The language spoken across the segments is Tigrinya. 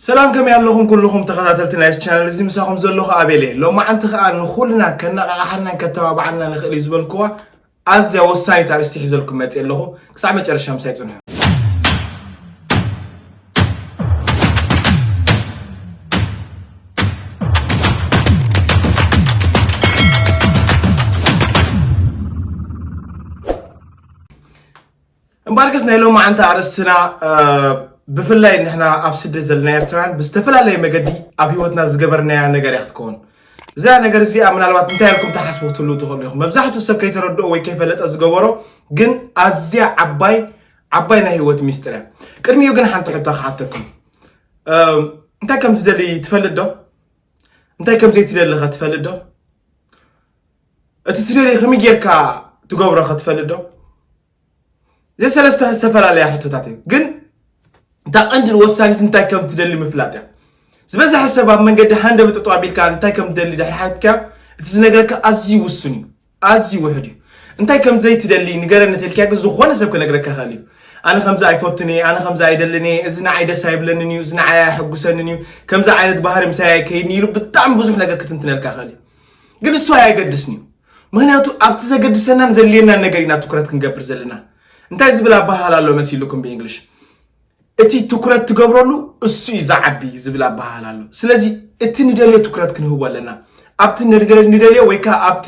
ሰላም፣ ከመይ ኣለኹም ኩልኹም ተኸታተልቲ ናይዚ ቻነል እዚ? ምሳኹም ዘለኹ ኣቤል እየ። ሎማዓንቲ ኸኣ ንኹልና ከነቓቕሓናን ከተባብዓና ንኽእል እዩ ዝበልክዋ ኣዝያ ወሳኒት ኣርእስቲ ሒዘልኩም መፅእ ኣለኹ። ክሳዕ መጨረሻ ምሳይ ጽንሑ። እምበኣርከስ ናይ ሎማዓንቲ ኣርእስትና፣ እ፣ ብፍላይ ንሕና ኣብ ስደት ዘለና ኤርትራውያን ብዝተፈላለየ መገዲ ኣብ ህይወትና ዝገበርናያ ነገር እያ ክትከውን። እዛ ነገር እዚኣ ምናልባት እንታይ ኢልኩም ትሓስቡ ክትህልዉ ትኽእሉ ኢኹም። መብዛሕትኡ ሰብ ከይተረድኦ ወይ ከይፈለጠ ዝገበሮ ግን ኣዝያ ዓባይ፣ ዓባይ ናይ ህይወት ሚስጥር እያ። ቅድሚኡ ግን ሓንቲ ሕቶ ክሓተኩም። እ፣ እንታይ ከም ዝደሊ ትፈልጥ ዶ? እንታይ ከም ዘይትደሊ ኸ ትፈልጥ ዶ? እቲ ትደልዮ ከመይ ጌርካ ትገብሮ ኸ ትፈልጥ ዶ? እዚ ሰለስተ ዝተፈላለያ ሕቶታት እዩ። ግን እታ ቀንድን ወሳኒት እንታይ ከም ትደሊ ምፍላጥ እያ። ዝበዝሐ ሰብ ኣብ መንገዲ ሃንደበት ጠጠው ኣቢልካ እንታይ ከም ትደሊ ድሕሪ ሓቲትካ፣ እቲ ዝነግረካ ኣዝዩ ውሱን እዩ፣ ኣዝዩ ውሑድ እዩ። እንታይ ከም ዘይትደሊ ንገረኒ ተልክያ ግን ዝኾነ ሰብ ክነግረካ ይኽእል እዩ። ኣነ ከምዚ ኣይፈቱን እየ፣ ኣነ ከምዚ ኣይደልን እየ፣ እዚ ንዓይ ደስ ኣይብለንን እዩ፣ እዚ ንዓይ ኣየሐጉሰንን እዩ፣ ከምዚ ዓይነት ባህሪ ምሳይ ኣይከይድን እዩ ኢሉ ብጣዕሚ ብዙሕ ነገር ክትንትነልካ ይኽእል እዩ። ግን እሱ ኣየገድስን እዩ። ምኽንያቱ ኣብቲ ዘገድሰናን ዘድልየናን ነገር ኢና ትኩረት ክንገብር ዘለና። እንታይ ዝብል ኣበሃህላ ኣሎ መሲልኩም ብእንግሊሽ? እቲ ትኩረት ትገብረሉ እሱ እዩ ዝዓቢ ዝብል ኣበሃህላ ኣሎ። ስለዚ እቲ ንደልዮ ትኩረት ክንህቦ ኣለና። ኣብቲ ንደል-፣ ንደልዮ ወይ ከዓ ኣብቲ፣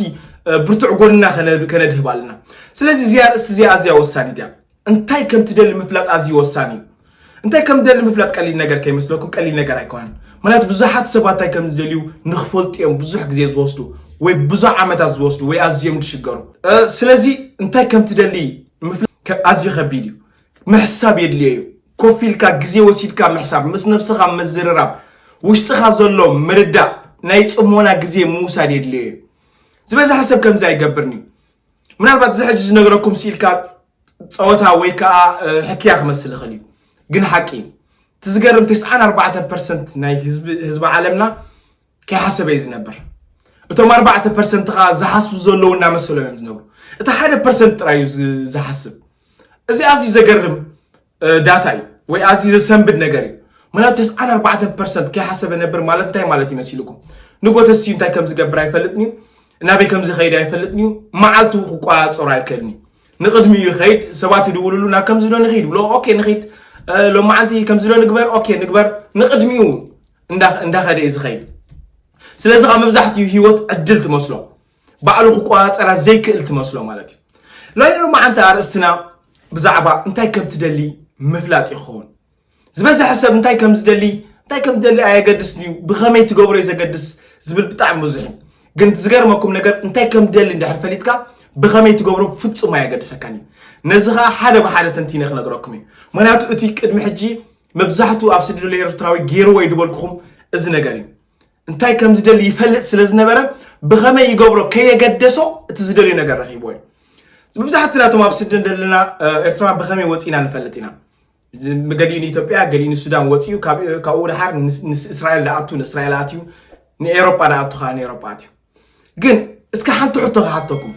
እ፣ ብርቱዕ ጎንና ከነ-፣ ከነድህብ ኣለና። ስለዚ እዚኣ ኣርእስቲ እዚኣ ኣዝያ ወሳኒት እያ። እንታይ ከም ትደሊ ምፍላጥ ኣዝዩ ወሳኒ እዩ። እንታይ ከም ትደሊ ምፍላጥ ቀሊል ነገር ከይመስለኩም፣ ቀሊል ነገር ኣይኮነን። ምኽንያቱ ብዙሓት ሰባት እንታይ ከም ዝደልዩ ንኽፈልጡ እዮም ብዙሕ ግዜ ዝወስዱ ወይ ብዙሕ ዓመታት ዝወስዱ ወይ ኣዝዮም ዝሽገሩ። እ፣ ስለዚ እንታይ ከም ትደሊ ምፍላጥ ከ-፣ ኣዝዩ ከቢድ እዩ። ምሕሳብ የድልዮ እዩ። ኮፍ ኢልካ ግዜ ወሲድካ ምሕሳብ፣ ምስ ነብስኻ ምዝርራብ፣ ውሽጥኻ ዘሎ ምርዳእ፣ ናይ ጽሞና ግዜ ምውሳድ የድልዮ እዩ። ዝበዝሐ ሰብ ከምዚ ኣይገብርን እዩ። ምናልባት እዚ ሕጂ ዝነግረኩም ስኢልካ ጸወታ ወይ ከኣ፣ እ፣ ሕክያ ክመስል ይኽእል እዩ። ግን ሓቂ እዩ። እቲ ዝገርም ተስዓን ኣርባዕተን ፐርሰንት ናይ ህዝቢ፣ ህዝቢ ዓለምና ከይሓሰበ እዩ ዝነብር። እቶም ኣርባዕተ ፐርሰንት ከኣ ዝሓስቡ ዘለዉ እናመሰሎም እዮም ዝነብሩ። እቲ ሓደ ፐርሰንት ጥራይ እዩ ዝ-፣ ዝሓስብ። እዚ ኣዝዩ ዘገርም፣ እ፣ ዳታ እዩ፣ ወይ ኣዝዩ ዘሰንብድ ነገር እዩ። ምኽንያቱ ተስዓን ኣርባዕተን ፐርሰንት ከይሓሰበ ነብር ማለት እንታይ ማለት ይመሲልኩም? ንጎተሲ እንታይ ከም ዝገብር ኣይፈልጥን እዩ፣ ናበይ ከም ዝኸይድ ኣይፈልጥን እዩ፣ መዓልቱ ክቆጻጸሮ ኣይክእልን እዩ። ንቕድሚኡ ይኸይድ፣ ሰባት ይድውልሉ፣ ናብ ከምዚ ዶ ንኸይድ ብሎ፣ ኦኬ ንኸይድ፣ እ፣ ሎማዓንቲ ከምዚ ዶ ንግበር፣ ኦኬ ንግበር፣ ንቕድሚኡ እንዳ-፣ እንዳኸደ እዩ ዝኸይድ። ስለዚ ካብ መብዛሕትኡ ህይወት ዕድል ትመስሎ፣ ባዕሉ ክቆጻጸራ ዘይክእል ትመስሎ ማለት እዩ። ሎሚ ሎማዓንቲ ኣርእስትና ብዛዕባ እንታይ ከም ትደሊ ምፍላጥ ይኸውን። ዝበዝሐ ሰብ እንታይ ከም ዝደሊ፣ እንታይ ከም ትደሊ ኣየገድስን እዩ፣ ብኸመይ ትገብሮ እዩ ዘገድስ ዝብል ብጣዕሚ ብዙሕ እዩ። ግን ዝገርመኩም ነገር እንታይ ከም ትደሊ እንድሕር ፈሊጥካ ብኸመይ ትገብሮ ፍጹም ኣየገድሰካን እዩ። ነዚ ኸኣ ሓደ ብሓደ ተንቲነ ክነግረኩም እዩ። ምኽንያቱ እቲ ቅድሚ ሕጂ መብዛሕትኡ ኣብ ስደት ዘሎ ኤርትራዊ ገይርዎ እዩ ዝበልኩኹም እዚ ነገር እዩ። እንታይ ከም ዝደሊ ይፈልጥ ስለ ዝነበረ ብኸመይ ይገብሮ ከየገደሶ እቲ ዝደልዮ ነገር ረኺብዎ እዩ። መብዛሕትናቶም ኣብ ስደት ዘለና፣ እ፣ ኤርትራውያን ብኸመይ ወጺና ንፈልጥ ኢና። ገሊኡ ንኢትዮጵያ፣ ገሊኡ ንሱዳን ወጺኡ፣ ካብ-፣ ካብኡ ደሓር ንስ-፣ ንስ-፣ እስራኤል ደኣቱ፣ ንእስራኤል ኣትዩ፣ ንኤሮጳ ደኣቱ ኸኣ ንኤሮጳ ኣትዩ። ግን እስከ ሓንቲ ሕቶ ክሓተኩም።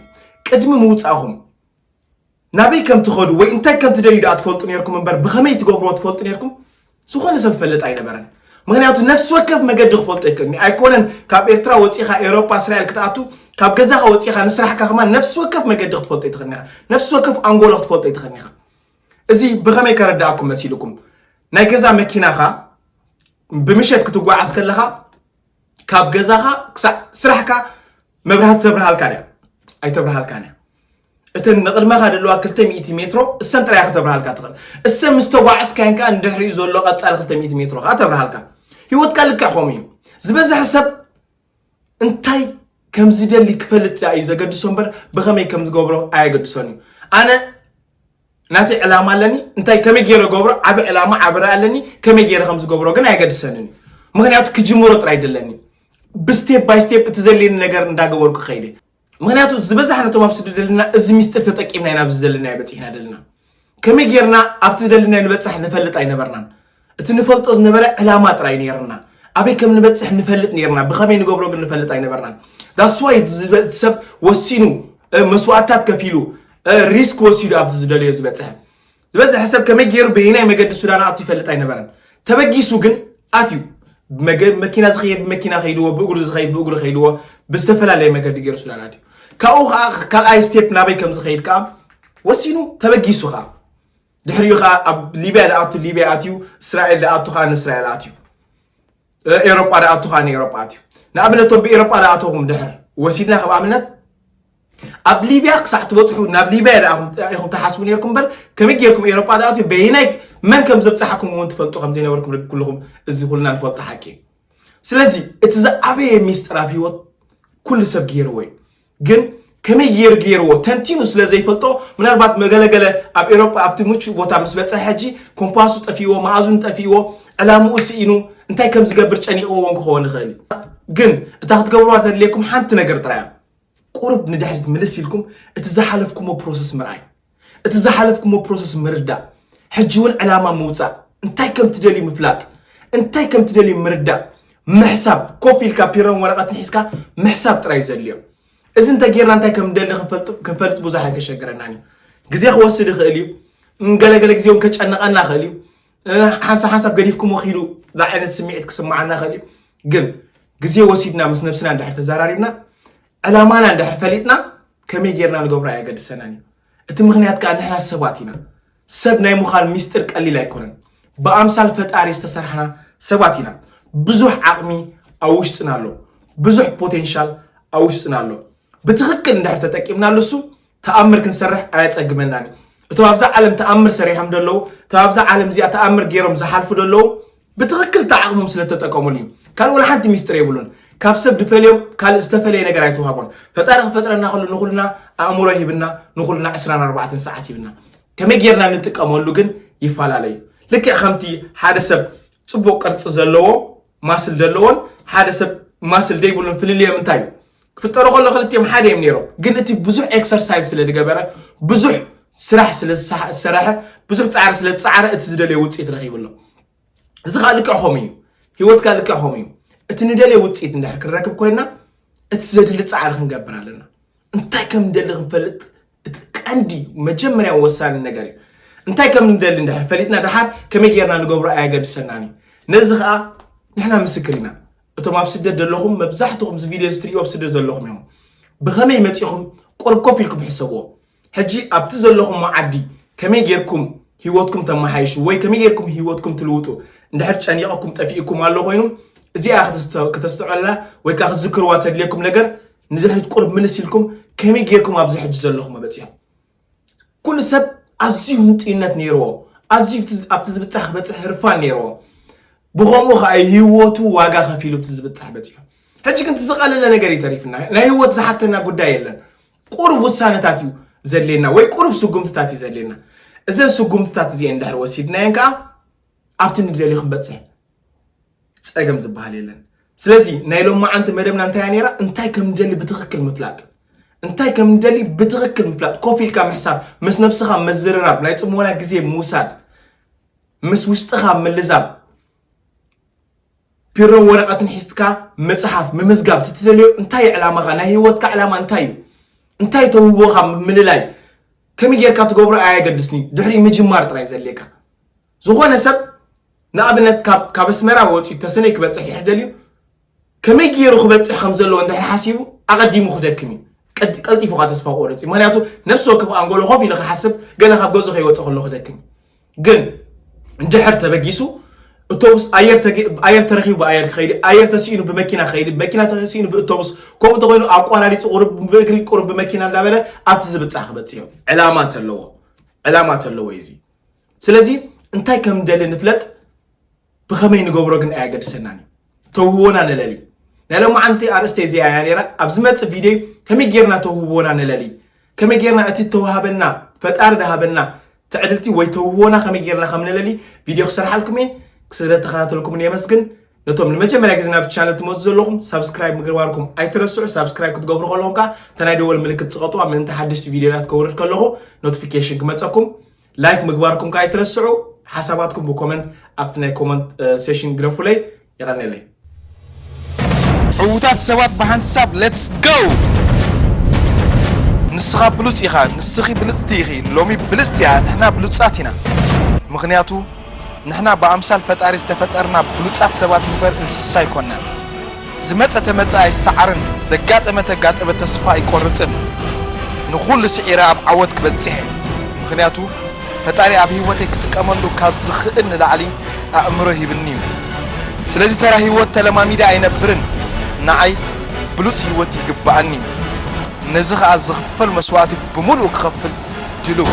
ቅድሚ ምውጻእኹም ናበይ ከም ትኸዱ ወይ እንታይ ከም ትደልዩ ደኣ ትፈልጡ ነርኩም እምበር ብኸመይ ትገብርዎ ትፈልጡ ነርኩም? ዝኾነ ሰብ ፈልጥ ኣይነበረን። ምኽንያቱ ነፍሲ ወከፍ መገዲ ክፈልጦ ይክእል እዩ። ኣይኮነን ካብ ኤርትራ ወጺኻ ኤሮጳ እስራኤል ክትኣቱ፣ ካብ ገዛኻ ወጺኻ ንስራሕካ ከማን ነፍሲ ወከፍ መገዲ ክትፈልጦ ይትኽእል ኢኻ። ነፍሲ ወከፍ ኣንጎሎ ክትፈልጦ ይትኽእል ኢኻ። እዚ ብኸመይ ከረድኣኩም መሲልኩም? ናይ ገዛ መኪናኻ ብምሸት ክትጓዓዝ ከለኻ ካብ ገዛኻ ክሳዕ ስራሕካ መብራህቲ ተብርሃልካ ድያ? ኣይተብርሃልካን እያ። እተን ንቕድመኻ ዘለዋ ክልተ ሚእቲ ሜትሮ እሰን ጥራይ ከተብርሃልካ ትኽእል። እሰን ምስ ተጓዕዝካየን ከኣ ንድሕሪኡ ዘሎ ቀጻሊ ክልተ ሚእቲ ሜትሮ ከኣ ተብርሃልካ። ህይወትካ ልክዕ ከምኡ እዩ። ዝበዝሐ ሰብ እንታይ ከም ዝደሊ ክፈልጥ ደኣ እዩ ዘገድሶ እምበር ብኸመይ ከም ዝገብሮ ኣየገድሶን እዩ። ኣነ ናተይ ዕላማ ኣለኒ፣ እንታይ ከመይ ገይረ ገብሮ፣ ዓቢ ዕላማ፣ ዓቢ ራኢ ኣለኒ፣ ከመይ ገይረ ከም ዝገብሮ ግን ኣየገድሰንን እዩ። ምኽንያቱ ክጅምሮ ጥራይ ደለኒ። ብስቴፕ ባይ ስቴፕ እቲ ዘድልየኒ ነገር እንዳገበርኩ ከይደ። ምኽንያቱ ዝበዛሕ ነቶም ኣብ ስደት ዘለና እዚ ሚስጥር ተጠቂምና ኢና ኣብዚ ዘለና በጺሕና ደለና። ከመይ ጌርና ኣብቲ ዝደለናዮ ንበጽሕ ንፈልጥ ኣይነበርናን። እቲ ንፈልጦ ዝነበረ ዕላማ ጥራይ ነይርና። ኣበይ ከም ንበጽሕ ንፈልጥ ነይርና፣ ብኸመይ ንገብሮ ግን ንፈልጥ ኣይነበርናን። That's why እቲ ዝበ-፣ እቲ ሰብ ወሲኑ፣ እ፣ መስዋእትታት ከፊሉ፣ እ፣ ሪስክ ወሲዱ ኣብቲ ዝደለዮ ዝበጽሐ። ዝበዝሐ ሰብ ከመይ ገይሩ በየናይ መገዲ ሱዳን ኣቱ ይፈልጥ ኣይነበረን። ተበጊሱ ግን ኣትዩ። ብመገ- መኪና ዝኸይድ ብመኪና ከይድዎ፣ ብእግሩ ዝኸይድ ብእግሩ ከይድዎ፣ ብዝተፈላለየ መገዲ ገይሩ ሱዳን ኣትዩ። ካብኡ ከዓ ካልኣይ ስቴፕ ናበይ ከም ዝኸይድ ከዓ ወሲኑ፣ ተበጊሱ ከዓ። ድሕሪኡ ከዓ ኣብ ሊብያ ዝኣቱ ሊብያ ኣትዩ፣ እስራኤል ዝኣቱ ከዓ ንእስራኤል ኣትዩ፣ ኤሮጳ ዝኣቱ ከዓ ንኤሮጳ ኣትዩ። ንኣብነት እቶም ብኤሮጳ ዝኣተኹም ድሕር ወሲድና ከም ኣብነት፣ ኣብ ሊብያ ክሳዕ ትበፅሑ ናብ ሊብያ ኢኹም ትሓስቡ ነርኩም እምበር፣ ከመይ ጌርኩም ኤሮጳ ዝኣትዩ፣ በይናይ መን ከም ዘብፅሓኩም እውን ትፈልጡ ከም ዘይነበርኩም ኩልኹም እዚ ኩልና ንፈልጦ ሓቂ እዩ። ስለዚ እቲ ዝዓበየ ሚስጥር ኣብ ህይወት ኩሉ ሰብ ገይርዎ እዩ። ግን ከመይ ገይሩ ገይርዎ ተንቲኑ ስለ ዘይፈልጦ፣ ምናልባት መገለገለ ኣብ ኤሮጳ ኣብቲ ምቹእ ቦታ ምስ በፀሐ ሕጂ ኮምፓሱ ጠፊእዎ፣ መኣዝኑ ጠፊእዎ፣ ዕላምኡ ስኢኑ እንታይ ከም ዝገብር ጨኒቕዎ እውን ክኸውን ይኽእል እዩ። ግን እታ ክትገብርዋ ተድልየኩም ሓንቲ ነገር ጥራይ እያ። ቁሩብ ንድሕሪት ምልስ ኢልኩም እቲ ዝሓለፍኩሞ ፕሮሰስ ምርኣይ፣ እቲ ዝሓለፍኩሞ ፕሮሰስ ምርዳእ፣ ሕጂ እውን ዕላማ ምውፃእ፣ እንታይ ከም ትደልዩ ምፍላጥ፣ እንታይ ከም ትደልዩ ምርዳእ፣ ምሕሳብ፣ ኮፍ ኢልካ ፒሮን ወረቐትን ሒዝካ ምሕሳብ ጥራይ እዩ ዘድልዮ። እዚ እንተጌርና እንታይ ከም ንደሊ ክንፈልጥ ብዙሕ ኣይከሸግረናን እዩ። ግዜ ክወስድ ይኽእል እዩ። ገለገለ ግዜ እውን ከጨንቐና ይኽእል እዩ። ሓንሳብ ሓንሳብ ገዲፍኩም ወኺሉ እዛ ዓይነት ስምዒት ክስምዓና ይኽእል እዩ። ግን ግዜ ወሲድና ምስ ነብስና እንድሕር ተዘራሪብና፣ ዕላማና እንድሕር ፈሊጥና፣ ከመይ ጌርና ንገብሮ ኣየገድሰናን እዩ። እቲ ምኽንያት ከኣ ንሕና ሰባት ኢና። ሰብ ናይ ምዃን ሚስጥር ቀሊል ኣይኮነን። ብኣምሳል ፈጣሪ ዝተሰርሕና ሰባት ኢና። ብዙሕ ዓቕሚ ኣብ ውሽጥና ኣሎ። ብዙሕ ፖቴንሻል ኣብ ውሽጥና ኣሎ። ብትኽክል እንድሕር ተጠቂምናሉ እሱ ተኣምር ክንሰርሕ ኣየጸግመናን እዩ። እቶም ኣብዛ ዓለም ተኣምር ሰሪሖም ደለዉ፣ እቶም ኣብዛ ዓለም እዚኣ ተኣምር ገይሮም ዝሓልፉ ደለዉ፣ ብትኽክል እቲ ዓቕሞም ስለ ተጠቀሙሉ እዩ። ካልእ ወላ ሓንቲ ሚስጥር የብሉን። ካብ ሰብ ድፈልዮም ካልእ ዝተፈለየ ነገር ኣይተዋህቦን። ፈጣሪ ክፈጥረና ከሎ ንኹልና ኣእምሮ ሂብና፣ ንኹልና ዕስራን ኣርባዕተን ሰዓት ሂብና። ከመይ ጌርና ንጥቀመሉ ግን ይፈላለዩ። ልክዕ ከምቲ ሓደ ሰብ ጽቡቕ ቅርጺ ዘለዎ ማስል ዘለዎን ሓደ ሰብ ማስል ዘይብሉን ፍልልዮም እንታይ እዩ? ክፍጠሩ ከሎ ክልቲኦም ሓደ እዮም ነይሮም። ግን እቲ ብዙሕ ኤክሰርሳይዝ ስለ ዝገበረ፣ ብዙሕ ስራሕ ስለ ዝሰሓ- ዝሰረሐ፣ ብዙሕ ጻዕሪ ስለ ዝጸዓረ እቲ ዝደለዮ ውጽኢት ረኺቡ ኣሎ። እዚ ከዓ ልክዕ ከምኡ እዩ። ህይወት ከዓ ልክዕ ከምኡ እዩ። እቲ ንደልዮ ውጽኢት እንድሕር ክንረክብ ኮይና፣ እቲ ዘድሊ ጻዕሪ ክንገብር ኣለና። እንታይ ከም ንደሊ ክንፈልጥ እቲ ቀንዲ መጀመርያ ወሳኒ ነገር እዩ። እንታይ ከም ንደሊ እንድሕር ፈሊጥና፣ ደሓር ከመይ ጌርና ንገብሮ ኣየገድሰናን እዩ። ነዚ ከዓ ንሕና ምስክር ኢና። እቶም ኣብ ስደት ዘለኹም፣ መብዛሕትኹም እዚ ቪድዮ እዚ ትርእዩ ኣብ ስደት ዘለኹም እዮም። ብኸመይ መጺኹም? ቁሩብ ኮፍ ኢልኩም ሕሰብዎ። ሕጂ ኣብቲ ዘለኹሞ ዓዲ ከመይ ጌርኩም ህይወትኩም ተመሓይሹ ወይ ከመይ ጌርኩም ህይወትኩም ትልውጡ? እንድሕር ጨኒቐኩም ጠፊእኩም ኣሎ ኮይኑ፣ እዚኣ ክተስተ- ክተስተውዕላ ወይ ከዓ ክትዝክርዋ ተድልየኩም ነገር፣ ንድሕሪት ቁሩብ ምልስ ኢልኩም ከመይ ጌርኩም ኣብዚ ሕጂ ዘለኹሞ በጺሕኩም? ኩሉ ሰብ ኣዝዩ ህንጥዩነት ነይርዎ። ኣዝዩ ኣብቲ- ኣብቲ ዝብጻሕ ክበጽሕ ህርፋን ነይርዎ። ብኸምኡ ከዓ ህይወቱ ዋጋ ከፊሉ ኣብቲ ዝብጻሕ በጺሑ። ሕጂ ግን እቲ ዝቐለለ ነገር እዩ ተሪፍና። ናይ ህይወት ዝሓተና ጉዳይ የለን። ቁሩብ ውሳነታት እዩ ዘድልየና ወይ ቁሩብ ስጉምትታት እዩ ዘድልየና። እዘን ስጉምትታት እዚአን እንድሕር ወሲድናየን ከዓ ኣብቲ ንደልዮ ክንበጽሕ ጸገም ዝበሃል የለን። ስለዚ ናይ ሎማዓንቲ መደብና እንታይ እያ ነይራ? እንታይ ከም ንደሊ ብትኽክል ምፍላጥ። እንታይ ከም ንደሊ ብትኽክል ምፍላጥ። ኮፍ ኢልካ ምሕሳብ፣ ምስ ነብስኻ ምዝርራብ፣ ናይ ጽሞና ግዜ ምውሳድ፣ ምስ ውሽጥኻ ምልዛብ፣ ፒሮን ወረቐትን ሒዝካ ምጽሓፍ፣ ምምዝጋብ፣ እቲ ትደልዮ እንታይ እዩ ዕላማኻ? ናይ ህይወትካ ዕላማ እንታይ እዩ? እንታይ ተውህቦኻ ምልላይ? ከመይ ጌርካ ትገብሮ ኣየገድስን እዩ። ድሕሪኡ ምጅማር ጥራይ ዘድልየካ። ዝኾነ ሰብ ንኣብነት ካብ ካብ ኣስመራ ወጺኡ ተሰነይ ክበጽሕ ድሕር ደልዩ ከመይ ገይሩ ክበጽሕ ከም ዘለዎ እንድሕር ሓሲቡ ኣቐዲሙ ክደክም እዩ። ቀድ- ቀልጢፉ ኸዓ ተስፋ ክቆርጽ እዩ። ምኽንያቱ ነፍሲ ወከፍ ኣንጎሎ ኮፍ ኢሉ ክሓስብ ገና ካብ ገዝኡ ከይወጸ ከሎ ክደክም እዩ። ግን እንድሕር ተበጊሱ እቶብስ ኣየር ተገ- ኣየር ተረኺቡ ብኣየር ክኸይድ፣ ኣየር ተስኢኑ ብመኪና ክኸይድ፣ መኪና ተስኢኑ ብእቶብስ፣ ከምኡ እንተኾይኑ ኣቋራሪጹ ቁሩብ ብእግሪ ቁሩብ ብመኪና እንዳበለ ኣብቲ ዝብጻሕ ክበጽሕ እዩ። ዕላማ እንተለዎ ዕላማ እንተለዎ እዩ እዚ። ስለዚ እንታይ ከም ንደሊ ንፍለጥ፣ ብኸመይ ንገብሮ ግን ኣየገድሰናን እዩ። ተውህቦና ንለሊ። ናይ ሎማዓንቲ ኣርእስተይ እዚኣ እያ ነይራ። ኣብ ዝመጽእ ቪድዮ ከመይ ጌርና ተውህቦና ንለሊ፣ ከመይ ጌርና እቲ ተዋሃበና ፈጣሪ ዝሃበና ትዕድልቲ ወይ ተውህቦና ከመይ ጌርና ከም ንለሊ ቪድዮ ክሰርሓልኩም እየ። ስለ ተኸታተልኩም የመስግን። ነቶም ንመጀመርያ ግዜ ናብ ቻነል ትመፁ ዘለኹም ሳብስክራይብ ምግባርኩም ኣይትረስዑ። ሳብስክራይብ ክትገብሩ ከለኹም ከዓ እታ ናይ ደወል ምልክት ፅቐጥዋ ምእንቲ ሓደሽቲ ቪድዮታት ከውርድ ከለኹ ኖቲፊኬሽን ክመፀኩም። ላይክ ምግባርኩም ከዓ ኣይትረስዑ። ሓሳባትኩም ብኮመንት ኣብቲ ናይ ኮመንት ሴሽን ግደፉለይ። የቐንየለይ። ዕዉታት ሰባት ብሓንሳብ let's go። ንስኻ ብሉጽ ኢኻ፣ ንስኺ ብልጽቲ ኢኺ። ሎሚ ብልጽቲ እያ፣ ንሕና ብሉጻት ኢና። ምኽንያቱ ንሕና ብኣምሳል ፈጣሪ ዝተፈጠርና ብሉጻት ሰባት እምበር እንስሳ ኣይኮናን። ዝመጸ ተመጸ ኣይሰዓርን፣ ዘጋጠመ ተጋጠመ ተስፋ ኣይቆርጽን። ንኹሉ ስዒረ ኣብ ዓወት ክበጽሕ እየ። ምኽንያቱ ፈጣሪ ኣብ ህይወተይ ክጥቀመሉ ካብ ዝኽእል ንላዕሊ ኣእምሮ ሂብኒ እዩ። ስለዚ ተራ ህይወት ተለማሚደ ኣይነብርን። ንዓይ ብሉጽ ህይወት ይግብኣኒ እዩ። ነዚ ኸኣ ዝኽፈል መስዋእቲ ብምሉኡ ክኸፍል ድሉው።